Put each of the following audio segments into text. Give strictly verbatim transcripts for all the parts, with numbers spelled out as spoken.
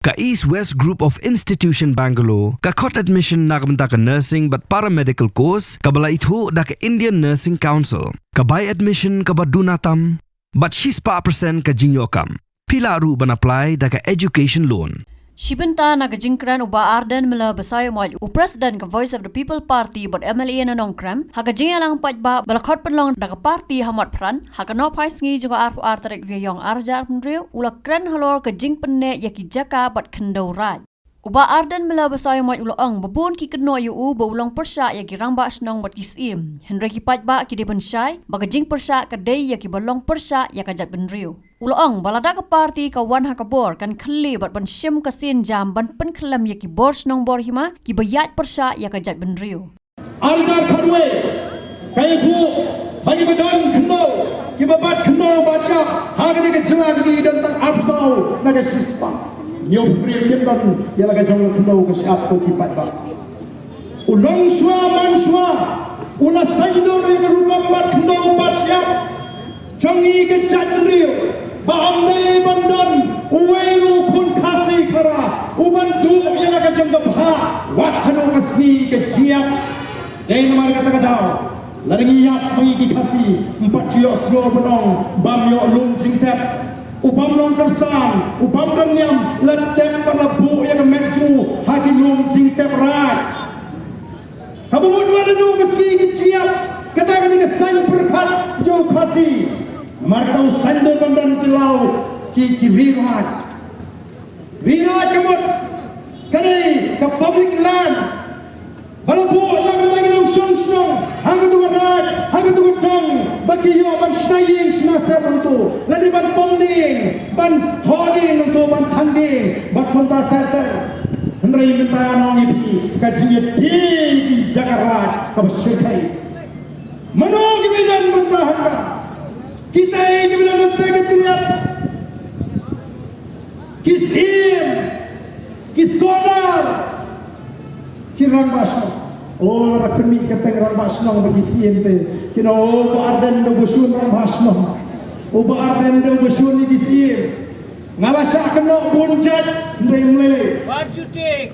Ka East West Group of Institution Bangalore ka khot admission na ka bynta ka nursing bad paramedical course kaba la ithuh da ka Indian Nursing Council. Ka bai admission kaba duna tam bad shispah percent ka jingïoh kam. Phi lah ruh ban apply da ka education loan. Shi bynta na ka jingkren u Bah Ardent Miller Basaiawmoit, u President ka Voice of the People Party bad M L A na Nongkrem, ha ka jingïalang paidbah ba la khot pynlong da ka party ha Motphran ha ka nohphai sngi jong ka arphew ar tarik Rymphang ar hajar arphew hynriew, u la kren halor ka jingpynneh ïa ki jaka bad khyndew raid. U Bah Ardent Miller Basaiawmoit u la ong ba bun ki kynnoh ïa u ba u long pyrshah ïa ki rangbah shnong bad ki syiem, hynrei ki paidbah ki dei ban shai ba ka jingpyrshah ka dei ïa kiba long pyrshah ïa ka jaitbynriew. U la ong ba lada ka party ka wan ha ka bor, kan khyllem bad ban shim ka sienjam ban pynkhyllem ïa ki bor shnong bor hima kiba ïaid pyrshah ïa ka jaitbynriew. Ar hajar khatwei ka ïathuh ba kiba don khyndew, kiba bat khyndew bat shyiap ha kane ka jylla ka jong ngi don tang arphew saw na ka shispah. Hynñiewphew hynriew kim don ïa la ka jong ka khyndew ka shyiap, ko ki paidbah. U longshuwa manshuwa u la saiñdur ïa ka rukom bat khyndew bat shyiap jong ngi ka jaitbynriew, ba ym dei ban don uwei ruh u khun Khasi Khara u ban duh ïa la ka jong ka bhah wat haduh ka sngi ka jingïap. Dei namar kata ka daw, lada ngi ïap ma ngi ki Khasi, ym pat ju ïohsngew ban ong bam ïoh lum jingtep. U bym long kyrsan, u bym don niam, la tep bad la buh ïa ka met jong u ha ki lum jingtep raid. Kaba mut wat haduh ka sngi ka jingïap, kata ka dei ka saiñ pyrkhat jong u Khasi. Namar kata u saiñdur ban don ki law, ki, ki ri raid. Ri raid ka mut ka dei ka public land ba la buh na ka bynta ki nongshong shnong ha katu ka raid, ha katu ka dong, ba ki ïoh ban shna ïing shna sem hangto, lane ban pom dieng, ban thoh dieng hangto, ban thang dieng bad kumta ter ter. Hynrei mynta ngi ong ïa phi, ka jingïadei ki jaka raid kaba shyrkhei. Mano kiba don mynta hangta? Kita kiba don ha Secretariat, ki syiem, ki sordar, ki rangbah shnong. O, lada pynmih kyrteng rangbah shnong bad ki syiem te, kin ong, o, Bah Ardent dei uba shun rangbah shnong, o, Bah Ardent dei uba shun ïa ki syiem. Nga la shah kynnoh bun jait, hynrei ym lei lei. What you think?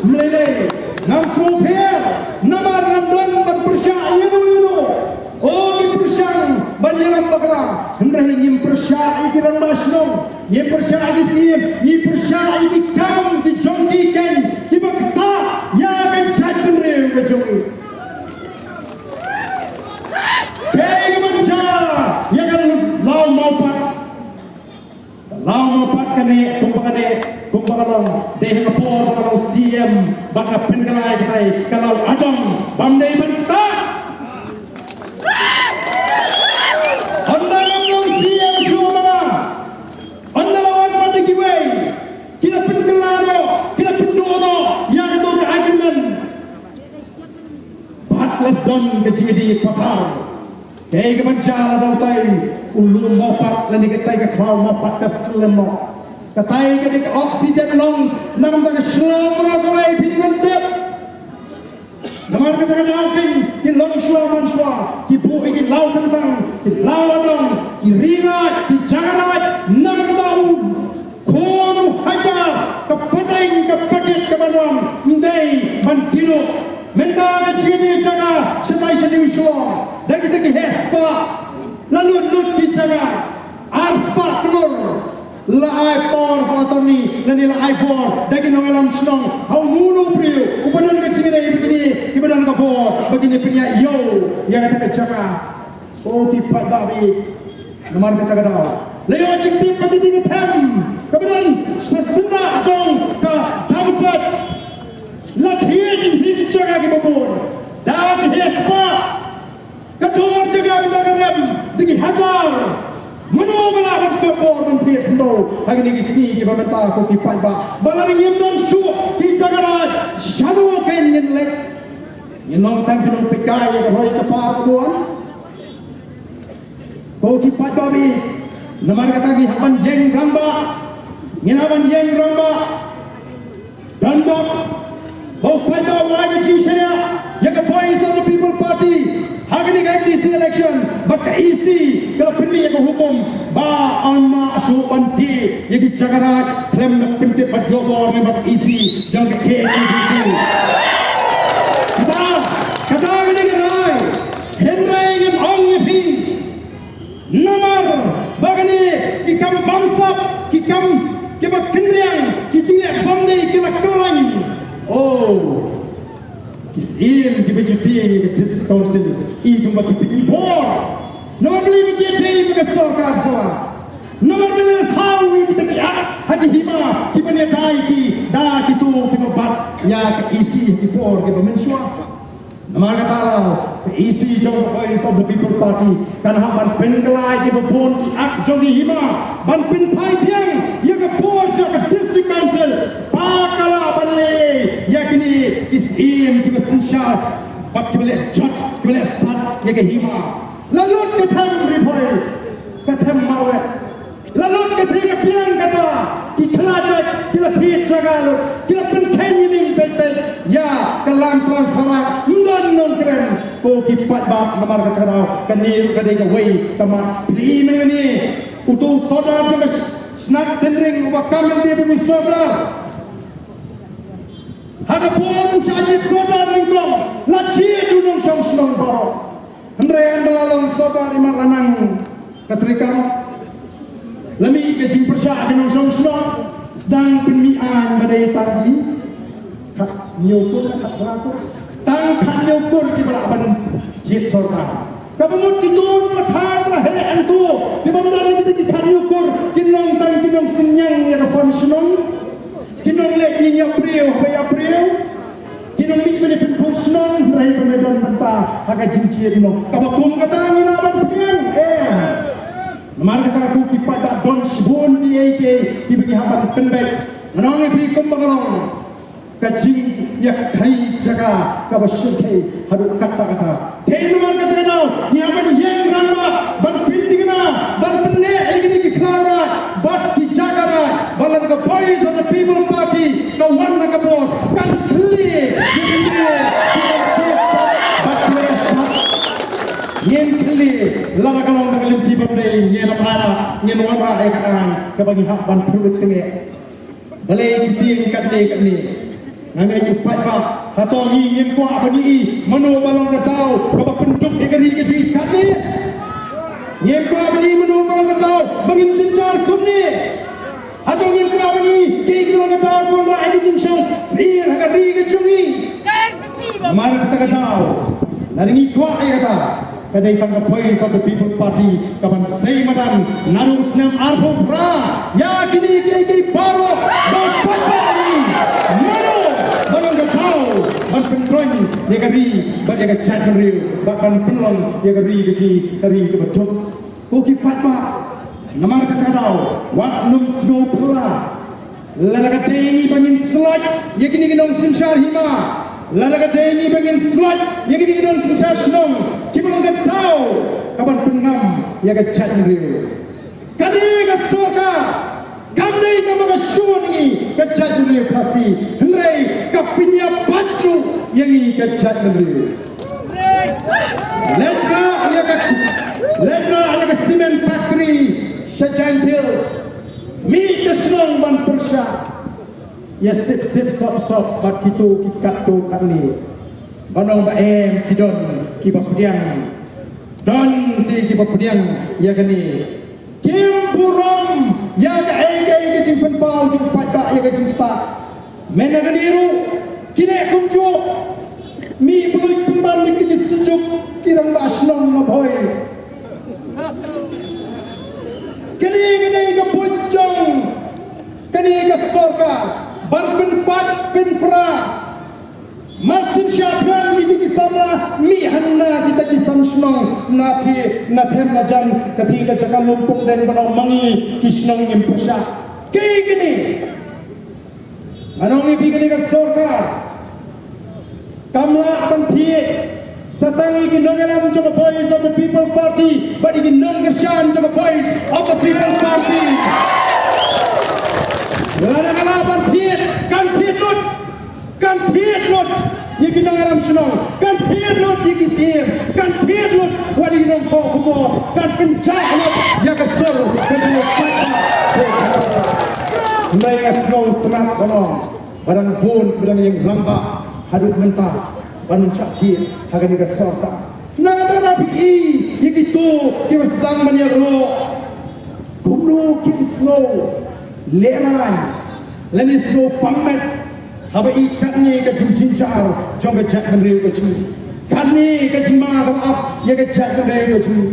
Ym lei lei, ngam sngewpher namar ngam don ban pyrshah ïano ïano. O, ngi pyrshang ban ïalam bakla, hynrei ngim pyrshah ïa ki rangbah shnong, ngim pyrshah ïa ki syiem, ngi pyrshah ïa ki kam ki jong ki keiñ kiba ktah ïa ka jaitbynriew ka jong ngi. Kaei kaban jia ïa ka law Mawpat? Law Mawpat kane, kumba kane, kumba ka long, dei ha ka por ba ka long C M ba ka pynkylla ïa katai ka law Adong, bym dei ban ktah. Ynda la long C M shuh ma nga, ynda la wan pat da kiwei, ki la pynkylla noh, ki la pynduh noh ïa kato ka agreement. Bad la don ka jingïadei pathar. Kaei kaban jia lada utai u lum Mawpat lane katai ka khlaw Mawpat ka slem noh? Katai ka dei ka oxygen lungs na ka bynta ka shnong Mawpat, kaei phi dei ban tip. Namar kata ka daw keiñ ki longshuwa manshuwa ki buh ïa ki law kyntang, ki law Adong, ki ri raid, ki jaka raid, na ka bynta u khun u hajar, ka pateng ka pakit kaba wan, ym dei ban tiluh. Mynta ka jingïadei jaka shatai sha New Shillong da kita ki heh spah, la lut lut ki jaka, ar spah klur. La ai power of attorney lane la ai bor da ki nongïalam shnong ha uno uno u briew uba don ka jingïadei bad kine kiba don ka bor ba kin pynïaid ïew ïa kata ka jaka. O ki paidbah, namar kata ka daw la ïoh jingtip ba ki dei ki them kaba don sha syrah jong ka Damsait. La thied ïa ki jaka kiba bun da ki heh spah. Ka dor jaka mynta ka rem da ki hajar. Mano ba lah ban kynmaw bor ban thied khyndew ha kine ki sngi kiba mynta, ko ki paidbah? Ba lada ngim don shuh ki jaka raid, shano kein ngin leit? Ngin long tang ki nongpeitkai ïa ka roi ka par ka buan. Ko ki paidbah, namar kata ngi hap ban ïeng rangbah. Ngi hap ban ïeng rangbah. Don bok ba u paidbah u ai ka jingshaniah ïa ka Voice of the People Party ha kane Ka M D C election, bad ka E C ka la pynmih ïa ka hukum ba ym lah shuh ban tih ïa ki jaka raid khlem da pyntip bad jubor ne bad ka E C jong ka K H A D C. Kata, kata ka dei ka rai. Hynrei ngan ong ïa phi, namar ba kane ki kam bamsap, ki kam kiba kynriang, ki jingleh bymdei ki la khlaiñ. Oh. Ki syiem kiba ju tieng ïa ka District Council, i kumba ki pynbor. Namar balei ba ki ïadei bad ka sorkar jylla? Namar balei la thaw ïa kita ki akt ha ki hima kiban ïadei ki da kito kiba bat ïa ka E C ha ki por kiba mynshuwa? Namar kata ka E C jong ka Voice of the People Party kan hap ban pynkylla ïa kiba bun ki akt jong ki hima ban pynphai biang ïa ka por sha ka District Council. Ba ka lah ban leh ïa kine ki syiem kiba synshar bad kiba leh jot kiba leh sat ïa ka hima. La lut ka them Ri Bhoi, ka them Mawlai. La lut ka them ka biang kata, ki khlajat ki la thied jaka lut, ki la pynkheiñ ïa ming peit peit ïa ka Land Trust Hawkrai. Ym don nongkren. Ko ki paidbah, namar kata ka daw kane ruh ka dei kawei ka mat. Phi i mynne uto u sordar jong ka Shnat Tynring uba kam M L A bad u sordar. Ha ka por u shah jied sordar nyngkong la jied u nongshong shnong baroh. Hynrei haba la long sordar i mat la nang ka treikam. La mih ka jingpyrshah ki nongshong shnong, sdang pynmih aiñ ba dei tang ki khathynñiew kur, khatphra kur. Tang khathynñiew kur kiba lah ban jied sordar. Kaba mut kito ba la kha ba la heh hangto, kiba ym don kita ki khathynñiew kur kin long tang ki nongsynñiang ïa ka fund shnong. Ki nongleh ïing ïa briew haba ïa briew. Ki nongmih ban ïa pynphuh shnong, hynrei ban ïa don bynta ha ka jingjied shnong. Kaba kum kata ngi lah ban pdiang, eh. Namar kata ko ki paidbah, don shibun kiei kiei kiba ngi hap ban pynbeit. Ngan ong ïa phi kumba ka long ka jingïakhih jaka kaba shyrkhei haduh katta katta. Te namar kata ka daw ngi hap ban ïeng rangbah ban pynthikna ban pynneh ïa kine ki khlaw raid bad ki jaka raid ba lada ka Voice of the People Party ka wan ha ka bor kan khlieh ïa kine ki khlaw raid bad ki khlaw raid. Ngin khlieh lada ka long ka lynti bym dei, ngin ym wanrah, ngin wanrah ïa ka aiñ kaba ngi hap ban pynlut tyngeh. Balei ki tieng katne katne? Nga mut ïa u paidbah, hato ngi ngim kwah ban ïohi mano ba long ka daw kaba pynduk ïa ka ri ka jong ngi katne? Ngim kwah ban ïohi mano ba long ka daw ba ngin jynjar kumne? Hato ngim kwah ban ïohi kaei ka long ka daw kaba long ka jingshong syier ha ka ri ka jong ngi? Namar kata ka daw lada ngi kwah ïa kata, ka dei tang ka Voice of the People Party kaban sei madan naduh u snem arphew phra ïa kine kiei kiei baroh ba u paidbah u ong mano ba long ka daw ban pynkhreh ïa ka ri bad ïa ka jaitbynriew bad ban pynlong ïa ka ri ka jong ngi ka ri kaba duk. Ko ki paidbah, namar kata ka daw wat nym sngewphylla. Lada ka dei ngi ba ngin slot ïa kine ki nongsynshar hima, lada ka dei ngi ba ngin slot ïa kine ki nongsynshar shnong kiba long ka daw kaban pynngam ïa ka jaitbynriew. Kane ka sorkar kam dei kaba ka shun ïa ngi ka jaitbynriew Khasi, hynrei ka pynïapait ruh ïa ngi ka jaitbynriew. Leit rah ïa ka, leit rah ïa ka cement factory sha Jaintia Hills. Mih ka shnong ban pyrshah ïa sip sip sop sop bad kito ki katto katne. Ban ong ba em ki don kiba pdiang, don ki kiba pdiang ïa kane. Kim burom ïa kaei kaei ka jingpynpaw jong u paidbah ïa ka jingstad. Mynta kane ruh ki leh kumjuh. Mih pynlut pynban ïa ki synjuk ki rangbah shnong Mawboi. Kane ka dei ka buit jong kane ka sorkar ban pynpait pynpra. Mar syn shah pyrshah ïa kita ki samla, mih hangne kita ki sam shnong, na thie, na them na jan, ka thie ka jaka lum pung deng ba nong mangi ki shnong ngim pyrshah. Kaei kane? Ngan ong ïa phi kane ka sorkar kam lah ban thied sa tang ïa ki nongïalam jong ka Voice of the People Party bad ïa ki nongkyrshan jong ka Voice of the People Party. Lada ka lah ban thied, kan thied lut. Kan thied lut. Ïa ki nongïalam shnong, kan thied lut ïa ki syiem, kan thied lut wat ïa ki nongthoh khubor, kan kynjah lut ïa ka sur ka jong u paidbah. Hynrei nga sngewtynnat ban ong ba dang bun, ba dang ïeng rangbah haduh mynta ban ym shah thied ha kane ka sorkar. Na kata ka daw phi i ïa kito kiba sdang ban ïaroh, kumno kim sngew lehrain lane sngew pang met haba i katne ka jingjynjar jong ka jaitbynriew ka jong ngi, katne ka jingma kaba ap ïa ka jaitbynriew ka jong ngi.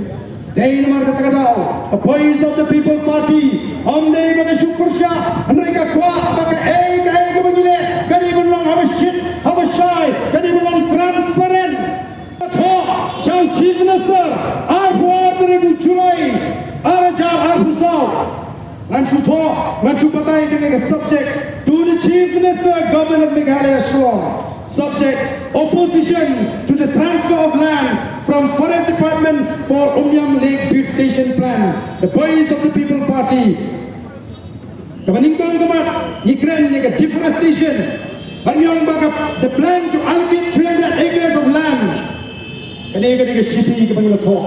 Dei namar kata ka daw ka Voice of the People Party ym dei ba ka shu pyrshah, hynrei ka kwah ba kaei kaei kaba ngi leh ka dei ban long haba shit haba shai, ka dei ban long transparent. Thoh sha u Chief Minister arphew ar tarik u July ar hajar arphew saw. Ngan shu thoh, ngan shu batai kane ka subject: To the Chief Minister, Government of Meghalaya, Shillong. Subject: Opposition to the transfer of land from Forest Department for Umiam Lake Beautification Plan. The Voice of the People Party. Kaba nyngkong ka mat, ngi kren ïa ka deforestation. Ban ong ba ka, the plan to allocate three hundred acres of land. Kane ka dei ka shithi kaba ngi la thoh.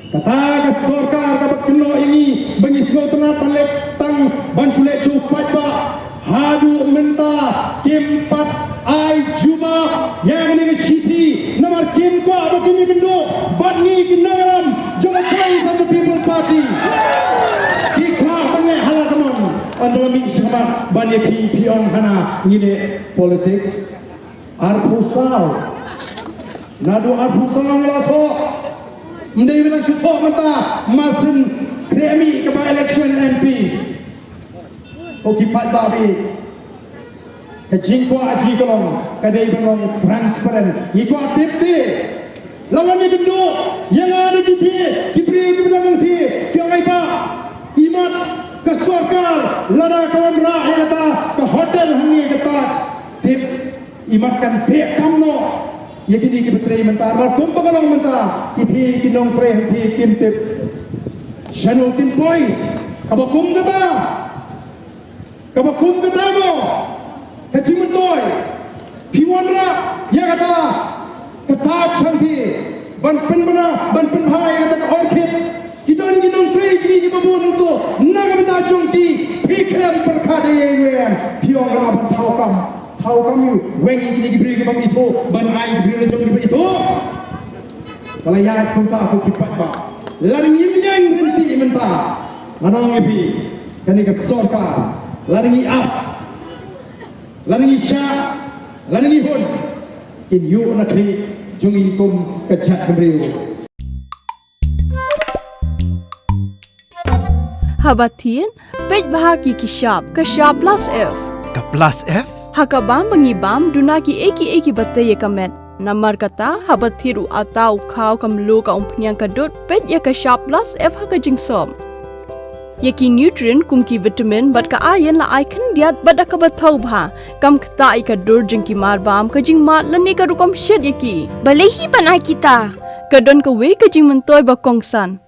Kata ka sorkar kaba kynnoh ïa ngi ba ngi sngewtynnat ban leh tang ban shu leh sha u paidbah, haduh mynta kim pat ai jubab ïa kane ka shithi, namar kim kwah ba kin ïakynduh bad ngi ki nongïalam jong ka Voice of the People Party. Ki kwah ban leh ha la ka mon. Ynda la mih shakhmat ban ïa phi, phi ong hana ngi leh politics. Arphew saw. Naduh arphew saw ngi la thoh. Ym dei ba nang shu thoh mynta, mar syn khlieh mih ka by-election M P. Ko ki paidbah ba ïeit, ka jingkwah jong ngi ka long, ka dei ban long transparent. Ngi kwah tip te. La wan ïakynduh ïa nga da ki thied, ki briew kiba dang thied, ki ong, ai bah, imat ka sorkar lada ka wanrah ïa kata ka hotel hangne ka Taj. Tip, imat kan beh kam noh ïa kine kiba trei mynta, namar kumba ka long mynta, ki thied, ki nongtrei hangtei kim tip shano kin poi. Kaba kum kata, kaba kum kata mo, ka jingmyntoi, phi wanrah ïa kata ka Taj hangtei ban pynbna, ban pynbha ïa kata ka orchid. Ki don ki nongtrei jong ngi kiba bun hangto, na ka bynta jong ki phi khlem pyrkhat ïa iwei. Phi ong nga ban thaw kam. Thaw kam ïa u, weng ïa kine ki briew kiba ithuh ban ai ki briew la jong kiba ithuh. Ka la ïaid kumta ko ki paidbah. Lada ngim ïeng ryntih mynta, ngan ong ïa phi, kane ka sorkar, lada ngi ap, lada ngi shah, lada ngi hun, kin ïuh na khlieh jong ngi kum ka jaitbynriew. Haba thied, peit bha ki ki shap, ka shap plus F. Ka plus F? Ha ka bam ba ngi bam, duna kiei kiei kiba tei ïa ka met. Namar kata, haba thied u atta, u khaw, ka mluh, ka umphniang, ka dud, peit ïa ka shap plus F ha ka jingsop. Ïa ki nutrient kum ki vitamin bad ka iron la ai khyndiat bad da kaba thaw bha, kam ktah ïa ka dur jong ki mar bam, ka jingmad lane ka rukom shet ïa ki. Balei hi ban ai kita? Ka don kawei ka jingmyntoi ba kongsan.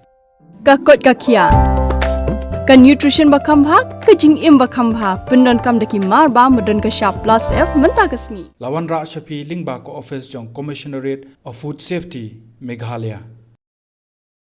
Ka koit ka khiah. Ka nutrition ba kham bha, ka jingim ba kham bha, pyndonkam da ki mar bam ba don ka shap plus F mynta ka sngi. La wanrah sha phi lyngba ka office jong Commissionerate of Food Safety, Meghalaya.